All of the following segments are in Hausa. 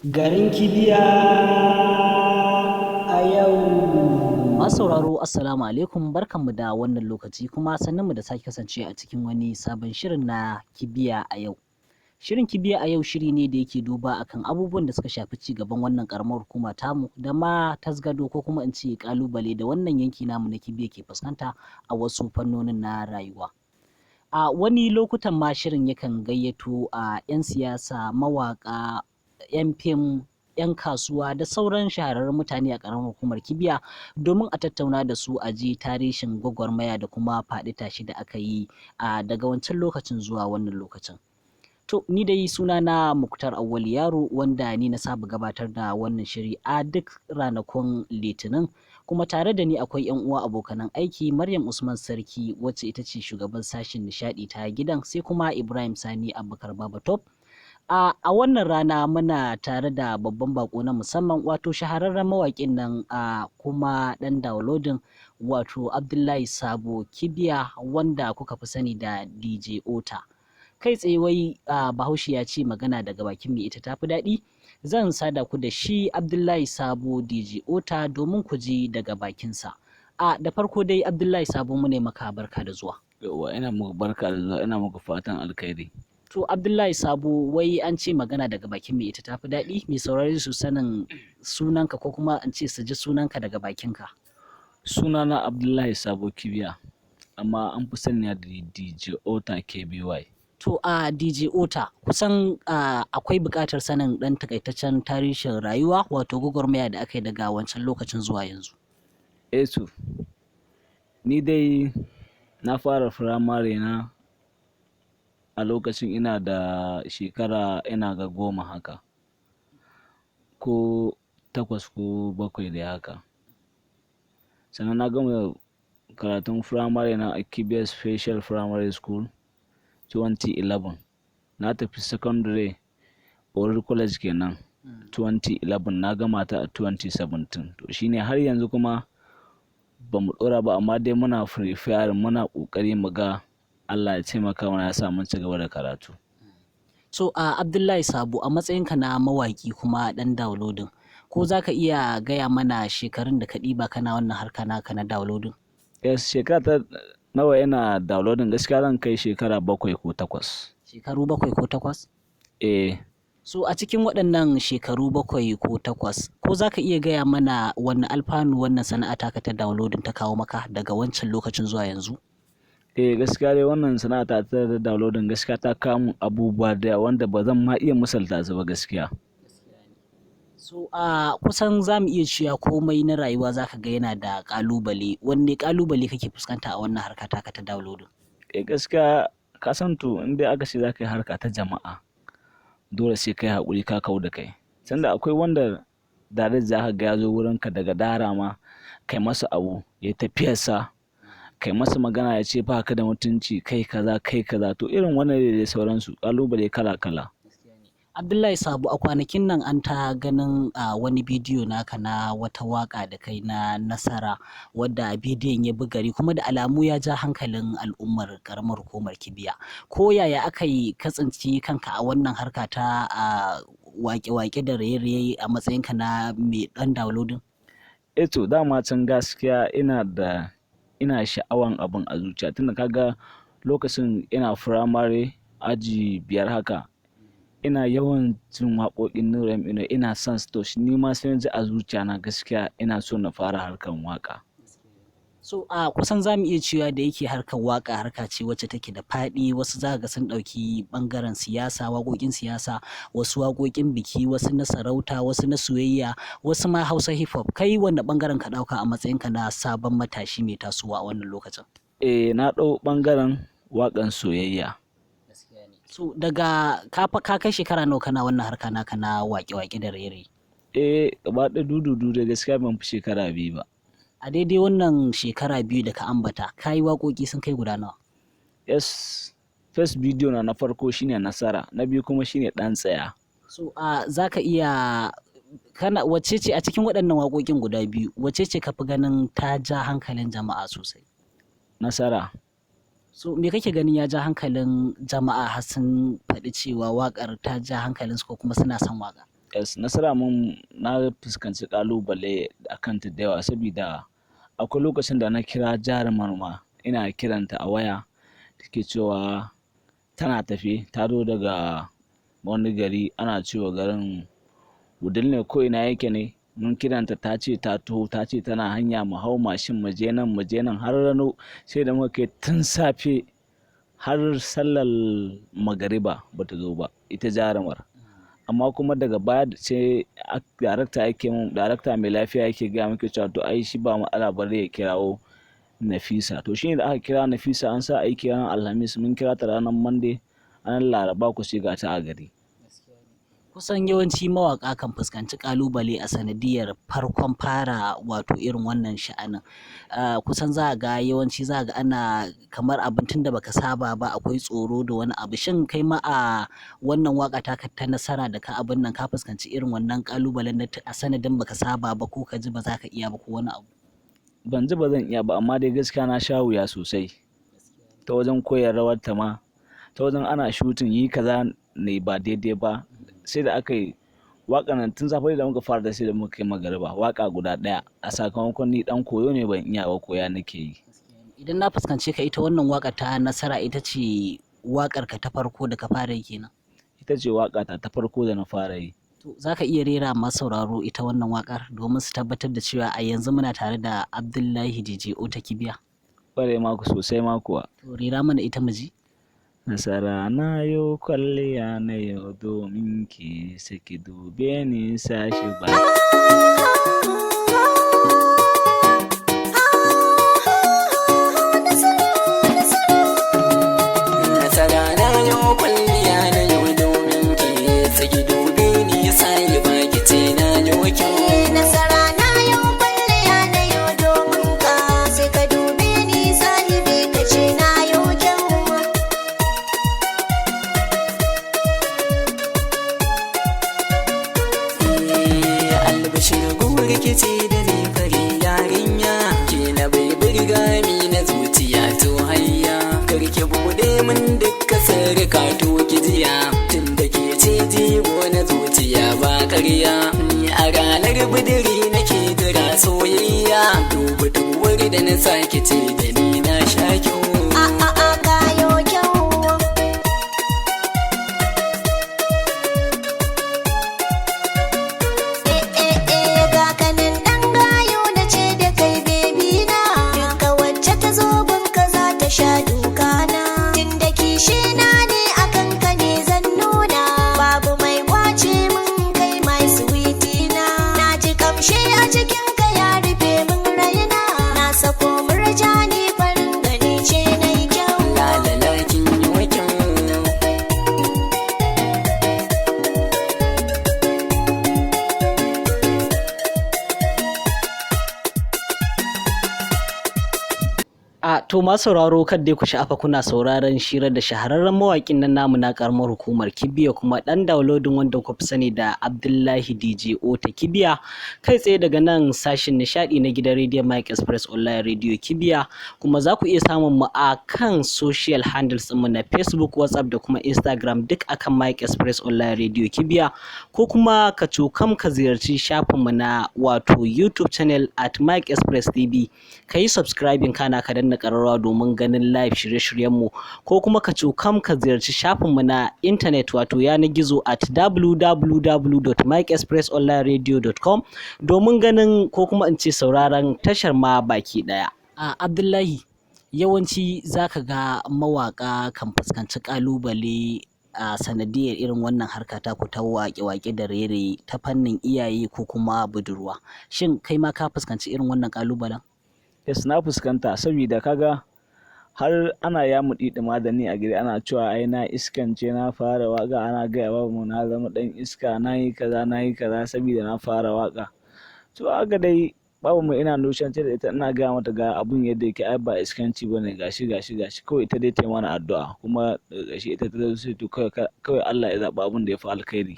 Garin Kibiya a yau. Masu sauraro, Assalamu alaikum, barkanmu da wannan lokaci kuma sannunmu da sake kasance a cikin wani sabon shirin na Kibiya a yau. Shirin Kibiya a yau shiri ne da yake duba akan abubuwan da suka shafi ci gaban wannan karamar hukuma tamu da ma tasgado ko kuma in ce kalubale da wannan yanki namu na Kibiya ke fuskanta a wasu fannonin na rayuwa. A wani lokutan ma shirin yakan gayyato a 'yan siyasa, mawaƙa, 'yan fim, 'yan kasuwa da sauran shahararrun mutane a ƙaramar hukumar Kibiya domin a tattauna da su a ji tarihin gwagwarmaya da kuma faɗi tashi da aka yi a daga wancan lokacin zuwa wannan lokacin. To, ni dai suna na Muktar Auwal Yaro, wanda ni na saba gabatar da wannan shiri a duk ranakun Litinin, kuma tare da ni akwai 'yan uwa abokanan aiki, Maryam Usman Sarki, wacce ita ce shugaban sashen nishadi ta gidan, sai kuma Ibrahim Sani Abubakar Baba Top. A wannan rana muna tare da babban bako na musamman, wato shahararren mawaƙin nan a kuma ɗan downloading, wato Abdullahi Sabo Kibiya, wanda kuka fi sani da DJ Ota. Kai tsaye, wai Bahaushe ya ce magana daga bakin mai ita tafi daɗi. Zan sada ku da shi Abdullahi Sabo DJ Ota domin ku ji daga bakinsa. A da farko dai, Abdullahi Sabo, mu ne maka barka da zuwa. Yauwa, ina muku barka da zuwa, ina muku fatan alkhairi. To, Abdullahi Sabo, wai an ce magana daga bakin mai ita tafi daɗi, mai saurari su sanin sunanka ko kuma an ce su ji sunanka daga bakinka. Sunana Abdullahi Sabo Kibiya, amma an fi sani da DJ Ota KBY. To, a DJ Ota, kusan akwai buƙatar sanin ɗan takaitaccen tarihin rayuwa, wato gwagwarmaya da aka yi daga wancan lokacin zuwa yanzu. Eh to, ni dai na fara firamare na a lokacin ina da shekara, ina ga 10 haka, ko 8 ko 7 dai haka. Sannan na gama karatun firamare na a Kibiya Special Primary School 2011. Na tafi secondary, Oru College kenan, 2011, na gama ta a 2017. To, shine har yanzu kuma ba mu ɗora ba, amma dai muna preparing, muna ƙoƙari mu ga Allah ya taimaka mana ya sa mun ci gaba da karatu. So Abdullahi Sabo, a matsayinka na mawaƙi kuma ɗan downloading, ko za ka iya gaya mana shekarun da ka ɗiba kana wannan harka naka na downloading? Yes, shekara ta nawa ina downloading, gaskiya zan kai shekara 7 ko 8. Shekaru 7 ko 8? Eh. So a cikin waɗannan shekaru 7 ko 8, ko za ka iya gaya mana wanne alfanu wannan sana'a taka ta downloading ta kawo maka daga wancan lokacin zuwa yanzu? Eh, gaskiya dai wannan sana'a ta ta downloading gaskiya ta kawo mun abubuwa da yawa wanda ba zan ma iya misalta su ba gaskiya. So kusan za mu iya cewa komai na rayuwa za ka ga yana da ƙalubale. Wanne ƙalubale kake fuskanta a wannan harka taka ta downloading? Eh, gaskiya ka san to, in dai aka ce za ka yi harka ta jama'a, dole sai ka yi haƙuri ka kau da kai. Sanda akwai wanda direct za ka ga ya zo wurinka daga dara ma, kai masa abu ya tafiyarsa, kai masa magana ya ce ba ka da mutunci, kai kaza, kai kaza. To, irin wannan da dai sauransu, ƙalubale kala kala. Abdullahi Sabo, a kwanakin nan an ta ganin wani bidiyo naka na wata waka da kai na Nasara, wadda bidiyon ya bi gari kuma da alamu ya ja hankalin al'ummar karamar hukumar Kibiya. Ko yaya aka yi ka tsinci kanka a wannan harka ta wake-wake da raye-raye a matsayinka na mai ɗan downloading? Eh to, dama can gaskiya ina sha'awan abun a zuciya, tunda ka ga lokacin ina firamare aji 5 haka, ina yawan jin waƙoƙin Nura M Inuwa, ina son su. To, ni ma sai na ji a zuciya na gaskiya ina so na fara harkar waƙa. So kusan za mu iya cewa da yake harkar waƙa harka ce wacce take da faɗi, wasu za ka ga sun ɗauki ɓangaren siyasa, waƙoƙin siyasa, wasu waƙoƙin biki, wasu na sarauta, wasu na soyayya, wasu ma Hausa hip hop. Kai wanne ɓangaren ka ɗauka a matsayinka na sabon matashi mai tasowa a wannan lokacin? Eh, na ɗau ɓangaren waƙan soyayya. So daga ka kai shekara nawa kana wannan harka naka na waƙe-waƙe da raye-raye? Eh, gaba ɗaya dududu da gaskiya ban fi shekara 2 ba. A daidai wannan shekara 2 da ka ambata, ka yi waƙoƙi sun kai guda nawa? Yes, first video na na farko shine Nasara, na biyu kuma shine Ɗan Tsaya. So za ka iya kana wacce ce a cikin waɗannan waƙoƙin guda biyu, wacce ce ka fi ganin ta ja hankalin jama'a sosai? Nasara. So me kake ganin ya ja hankalin jama'a har sun faɗi cewa waƙar ta ja hankalinsu ko kuma suna son waƙa? Yes, nasara mun na fuskanci ƙalubale a kanta da yawa, saboda akwai lokacin da na kira jarumar ma, ina kiranta a waya, take cewa tana tafe, ta zo daga wani gari, ana cewa garin Wudil ne ko ina yake ne. Mun kiranta, ta ce ta taho, ta ce tana hanya, mu hau mashin mu je nan, mu je nan, har Rano, sai da muka kai tun safe har sallar magariba bata zo ba ita jarumar. Amma kuma daga baya sai darakta yake mun, darakta mai lafiya yake gaya muke cewa to ai shi ba matsala, bari ya kirawo Nafisa. To shine da aka kira Nafisa, an sa aiki ranar Alhamis, mun kira ta ranar Monday, ranar Laraba ku sai ga ta a gari. Kusan yawanci mawaƙa kan fuskanci ƙalubale a sanadiyar farkon fara wato irin wannan sha'anin. Kusan za a ga yawanci za a ga ana kamar abin tun da baka saba ba, akwai tsoro da wani abu. Shin kai ma a wannan waƙa taka ta nasara da ka abin nan, ka fuskanci irin wannan ƙalubalen na a sanadin baka saba ba, ko ka ji ba za ka iya ba ko wani abu? Ban ji ba zan iya ba, amma dai gaskiya na sha wuya sosai ta wajen koyar rawar ta ma, ta wajen ana shooting yi kaza ne ba daidai ba. Sai da aka yi waƙar nan tun safe da muka fara da sai da muka kai magariba, waƙa guda ɗaya, a sakamakon ni ɗan koyo ne, ban iya ba, koya nake yi. Idan na fuskance ka, ita wannan waƙa ta nasara ita ce waƙar ka ta farko da ka fara yi kenan? Ita ce waƙa ta ta farko da na fara yi. To za ka iya rera masu sauraro ita wannan waƙar domin su tabbatar da cewa a yanzu muna tare da Abdullahi DJ Ota Kibiya? Ƙware maku sosai ma kuwa. To rera mana ita mu ji. Nasara na yo kwalliya na yau domin ki, saki dube ni sashi ba. Nasara na yau kwalliya na yau domin ki, saki dube ni sai ba ki ce na yau kyau. Nasara na yau kwalliya na yau domin ka, sai ka dube ni sahibi ka ce na yau kyau. Albashir guri ki ce da ni fari yarinya, ke na bai birga mi na zuciya to hayya. Kar ki bude min dukka sarka to ki jiya, tun da ke ce jigo na zuciya ba karya. Ni a ranar bidiri nake jira soyayya, dubu duwar da na sake ce da ni na sha kyau. A a a kayo kyau. Eh eh eh ga kanin dan gayo na ce da kai bebi na. Duka wacce ta zo gunka za ta sha duka na. Tunda kishi na ne akan ka ne zan nuna. Babu mai kwace min kai mai sweetie na. Na ji kamshi a cikin ka ya rufe min raina. Na sako murjani farin gani ce na yi kyau. La la la kin yi wa kyau. A to masu sauraro, kar dai ku sha'afa, kuna sauraron shirar da shahararren mawaƙin nan namu na ƙaramar hukumar Kibiya kuma ɗan downloading wanda kuka fi sani da Abdullahi DJ Ota Kibiya, kai tsaye daga nan sashin nishaɗi na gidan rediyon Mike Express Online Radio Kibiya. Kuma za ku iya samun mu a kan social handles ɗinmu na Facebook, WhatsApp da kuma Instagram, duk akan Mike Express Online Radio Kibiya, ko kuma ka cokam ka ziyarci shafinmu na wato YouTube channel at Mike Express TV, ka yi subscribing kana ka danna ƙararrawa domin ganin live shirye-shiryenmu, ko kuma ka cokam ka ziyarci shafinmu na intanet wato yanar gizo at www.mikeexpressonlineradio.com domin ganin ko kuma in ce sauraron tashar ma baki ɗaya. A Abdullahi, yawanci za ka ga mawaƙa kan fuskanci ƙalubale a sanadiyar irin wannan harka taku ta waƙe-waƙe da rere ta fannin iyaye ko kuma budurwa. Shin kai ma ka fuskanci irin wannan ƙalubalen? Yes, na fuskanta, saboda kaga har ana yamu ɗiɗima da ni a gida, ana cewa ai na iskance, na fara waƙa, ana gaya wa mu na zama ɗan iska, na yi kaza, na yi kaza saboda na fara waƙa. To haka dai babu mu ina nushantar da ita, ina gaya mata ga abun yadda yake, ai ba iskanci bane, gashi gashi gashi, kawai ita dai ta yi mana addu'a, kuma daga ƙarshe ita ta zo sai to kawai kawai Allah ya zaɓi abun da ya fi alkhairi.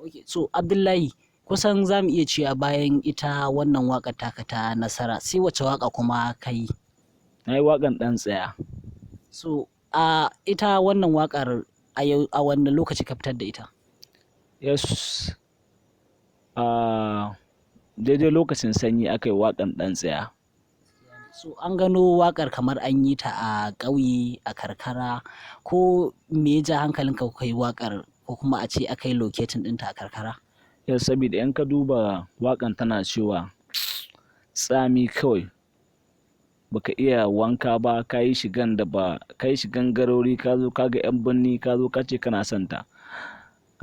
Okay, so Abdullahi, kusan za mu iya cewa bayan ita wannan waƙar taka ta nasara, sai wace waƙa kuma ka yi? Na yi waƙan ɗan tsaya. So, a ita wannan waƙar a yau a wanne lokaci ka fitar da ita? Yes, a daidai lokacin sanyi aka yi waƙan ɗan tsaya. So an gano waƙar kamar an yi ta a ƙauye, a karkara, ko me ya ja hankalinka kuka yi waƙar ko kuma a ce aka yi locating ɗinta a karkara? Yes, saboda in ka duba waƙan tana cewa tsami kawai, baka iya wanka ba, ka yi shigan da ba, ka yi shigan garori, ka zo ka ga 'yan birni, ka zo ka ce kana son ta.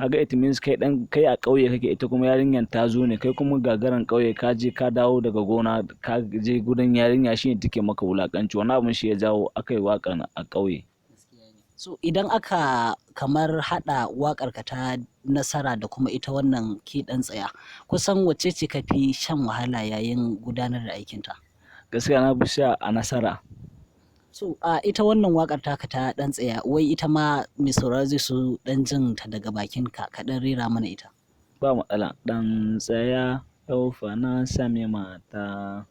Kaga it means kai dan kai a ƙauye kake, ita kuma yarinyar ta zo ne, kai kuma gagaran ƙauye, ka je ka dawo daga gona, ka je gurin yarinya, shine take maka wulaƙanci. Wani abun shi ya jawo aka yi waƙan a ƙauye. So idan aka kamar haɗa waƙarka ta nasara da kuma ita wannan ke ɗan tsaya, kusan wacce ce ka fi shan wahala yayin gudanar da aikinta? Gaskiya na fi sha a nasara. So a ita wannan waƙar taka ta ɗan tsaya, wai ita ma mai sauraro zai so ɗan jin ta daga bakinka, ka ɗan rera mana ita. Ba matsala. Ɗan tsaya yau fa na sami mata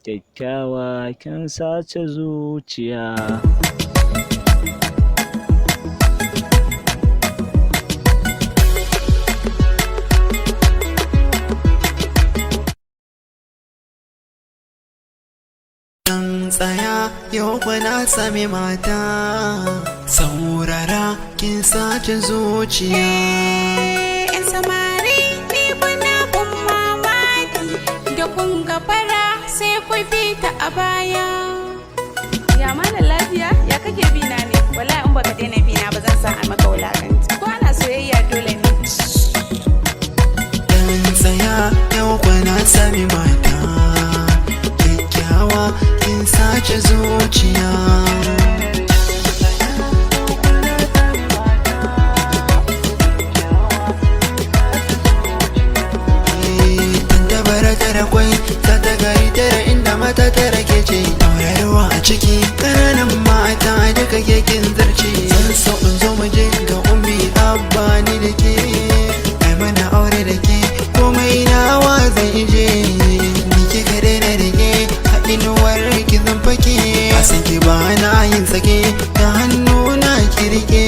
kyakkyawa, kin sace zuciya. Dan tsaya yau fa na sami mata, saurara kin sace zuciya. ‘Yan samari, ni kuna ban mamaki da kun ga fara sai ku bi ta a baya. Ya malam, lafiya? Ya kake bi na ne? Wallahi in baka daina bi na ba, zan sa a maka wulakanci. Ko ana soyayya dole ne. Dan tsaya yau fa na sami mata kyakkyawa, kin sace zuciya. Tabara tara kwai ta ta gari tara, inda mata tara ke ce tauraruwa a ciki, ƙananan mata duka kekin zarce. Zan so in zo mu je ga ummi abba, ni da ke ai mana aure da ke, komai nawa zan ije ni ke kaɗai na da ke, haɗinuwar ki zan fake, a san ki ba na yin sake ta hannu na ki rike.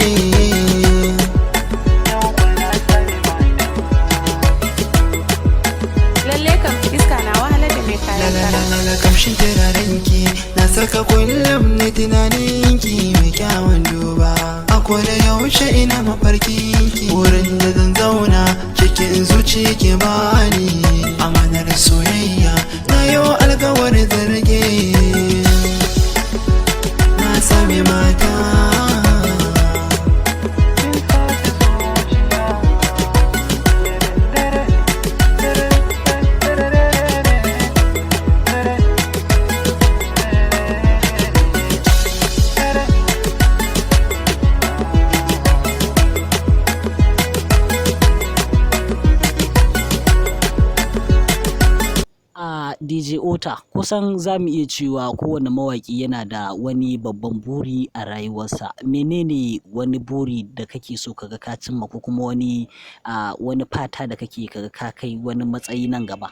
Lalle kam iska na wahalar da mai La kayan la la kara. la la, kamshin turaren ki na saka kullum na tunanin ki, mai kyawun duba, a koda yaushe ina mafarkin ki, wurin da zan zauna cikin zuci ki bani amanar soyayya, na yau alkawarin zarge, na sami mata. A DJ Ota, kusan za mu iya cewa kowane mawaƙi yana da wani babban buri a rayuwarsa. Menene wani buri da kake so kaga ka cimma, ko kuma wani fata da kake kaga ka kai wani matsayi nan gaba?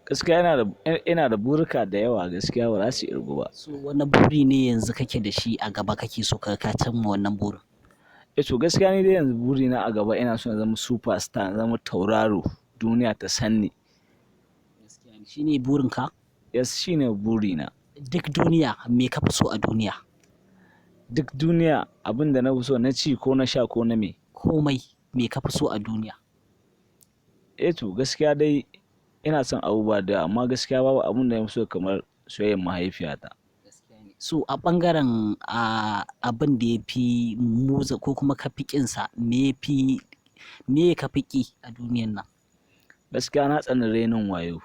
Gaskiya ina da burika da yawa, gaskiya ba za su irgu ba. So wani buri ne yanzu kake da shi a gaba kake so kaga ka cimma wannan burin? Eh to, gaskiya ni dai yanzu burina a gaba, ina so na zama superstar, na zama tauraro, duniya ta san ni. Shine burinka? Yes, shine burina. Duk duniya me ka fi so a duniya? Duk duniya abin da na fi so na ci ko na sha ko na me? Komai, me ka fi so a duniya? Eh to, gaskiya dai ina son abubuwa da yawa, amma gaskiya babu abin da na fi so kamar soyayyar mahaifiyata. So a ɓangaren abin da ya fi muza ko kuma ka fi ƙinsa, me ya fi, me ka fi ƙi a duniyan nan? Gaskiya na tsani rainin wayo.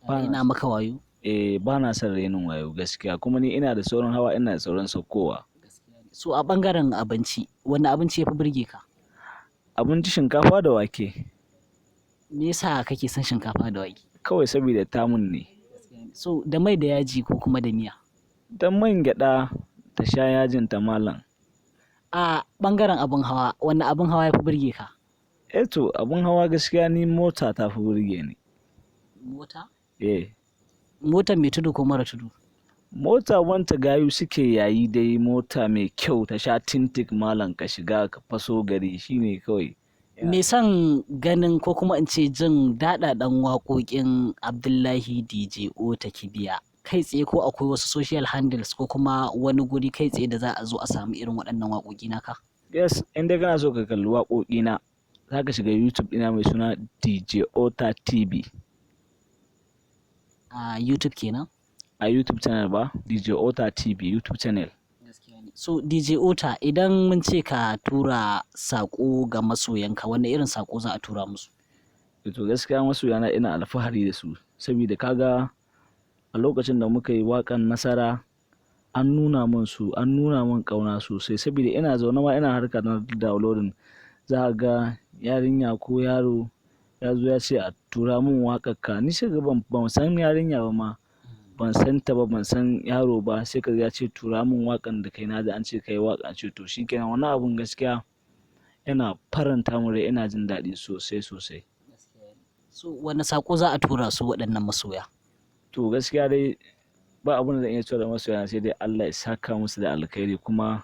Ba na Ina maka wayo? Eh, ba na son rainin wayo gaskiya, kuma ni ina da saurin hawa, ina da saurin saukowa. So a ɓangaren abinci, wanne abinci ya fi burge ka? Abinci shinkafa da wake. Me yasa kake son shinkafa da wake? Kawai saboda tamun ne. So da mai da yaji ko kuma da miya? Dan man gyaɗa ta sha yajin ta malam. A ɓangaren abin hawa, wanne abin hawa ya fi burge ka? Eh to, abin hawa gaskiya ni mota ta fi burge ni. Mota? Eh. Mota mai tudu ko mara tudu? Mota wanta gayu suke yayi dai, mota mai kyau ta sha tintik malam, ka shiga ka faso gari, shine kawai Me son ganin ko kuma in ce jin daɗaɗan waƙoƙin Abdullahi DJ Ota Kibiya, kai tsaye ko akwai wasu social handles ko kuma wani guri kai tsaye da za a zo a samu irin waɗannan waƙoƙi naka? Yes, in dai kana so ka kalli waƙoƙina, za ka shiga YouTube ɗina mai suna DJ Ota TV. A YouTube kenan? A YouTube channel ba, DJ Ota TV YouTube channel. So DJ Ota, idan mun ce ka tura saƙo ga masoyanka, wanne irin saƙo za a tura musu? To gaskiya masoyana ina alfahari da su, saboda kaga a lokacin da muka yi waƙan nasara an nuna min su, an nuna min ƙauna sosai, saboda ina zaune ma ina harka na downloading, za ka ga yarinya ko yaro ya zo ya ce a tura min waƙar ka. Ni sai ga ban san yarinya ba ma, ban san ta ba, ban san yaro ba, sai ka ga ya ce tura min waƙan da kai, na ji an ce kai waƙa. Ce to shikenan. Wannan abun gaskiya yana faranta min rai, ina jin daɗi sosai sosai. So wanne saƙo za a tura su waɗannan masoya? To gaskiya dai ba abun da zan iya cewa da masoya sai dai Allah ya saka musu da alkhairi, kuma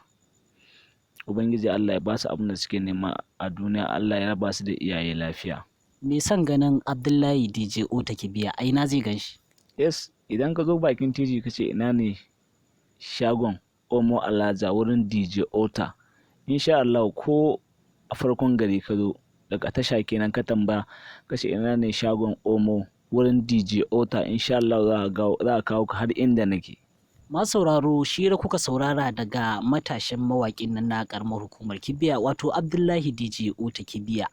Ubangiji Allah ya ba su abin da suke nema a duniya, Allah ya raba su da iyaye lafiya. Me son ganin Abdullahi DJ Ota Kibiya, a ina zai gan shi? Yes, idan ka zo bakin titi ka ce ina ne shagon Omo Alaja wurin DJ Ota, insha Allah ko a farkon gari ka zo daga tasha kenan ka tambaya ka ce ina ne shagon Omo wurin DJ Ota, insha Allah za a kawo ka har inda nake. Masu sauraro, shira kuka saurara daga matashin mawaƙin nan na ƙaramar hukumar Kibiya, wato Abdullahi DJ Ota Kibiya,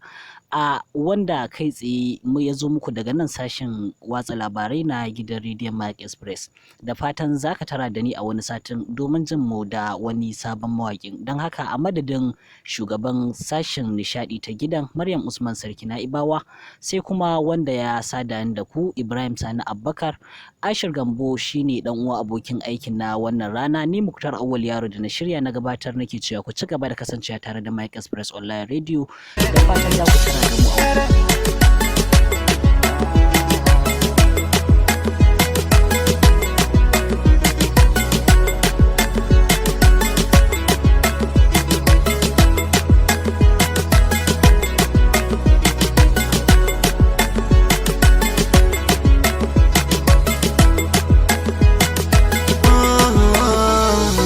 a wanda kai tsaye mu ya zo muku daga nan sashen watsa labarai na gidan rediyon Mark Express. Da fatan za ka tara da ni a wani satin domin jin mu da wani sabon mawaƙin. Don haka a madadin shugaban sashen nishaɗi ta gidan, Maryam Usman Sarki Na'ibawa, sai kuma wanda ya sada ni da ku, Ibrahim Sani Abbakar, Ashir Gambo shine dan uwa abokin aikin na wannan rana. Ni Muktar Awwal Yaro da na shirya na gabatar nake cewa ku ci gaba da kasancewa tare da Mike Express Online Radio. Da fatan za ku tara da mu a wani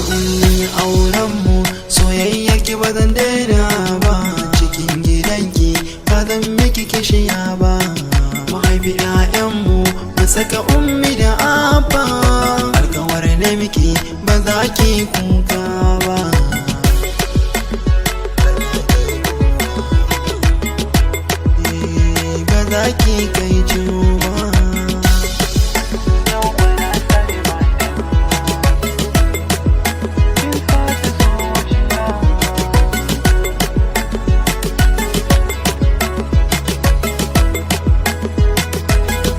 Mun auren mu, soyayya ki ba zan daina ba, cikin gidanki ba zan miki kishiya ba, mu haifi 'ya'yanmu mu saka ummi da abba, alkawar na miki ba za ki kuka ba. Eh, ba za ki kai ciwo ba.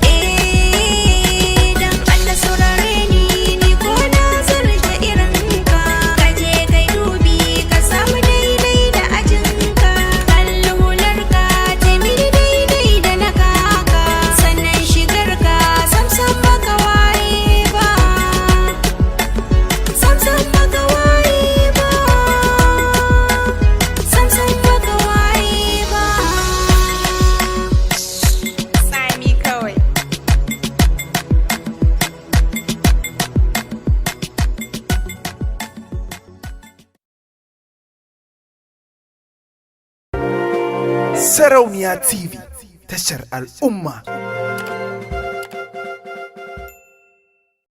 Eh, dan Allah saurare ni, ni ko na zarce irin ka. Ka je kai dubi ka samu daidai da ajinka. Kalli hularka ta mini daidai da na kaka. Sannan shigarka samsam baka waye ba. Samsam baka waye ba. Samsam baka waye ba. Tsami kawai. Sarauniya TV, tashar al'umma.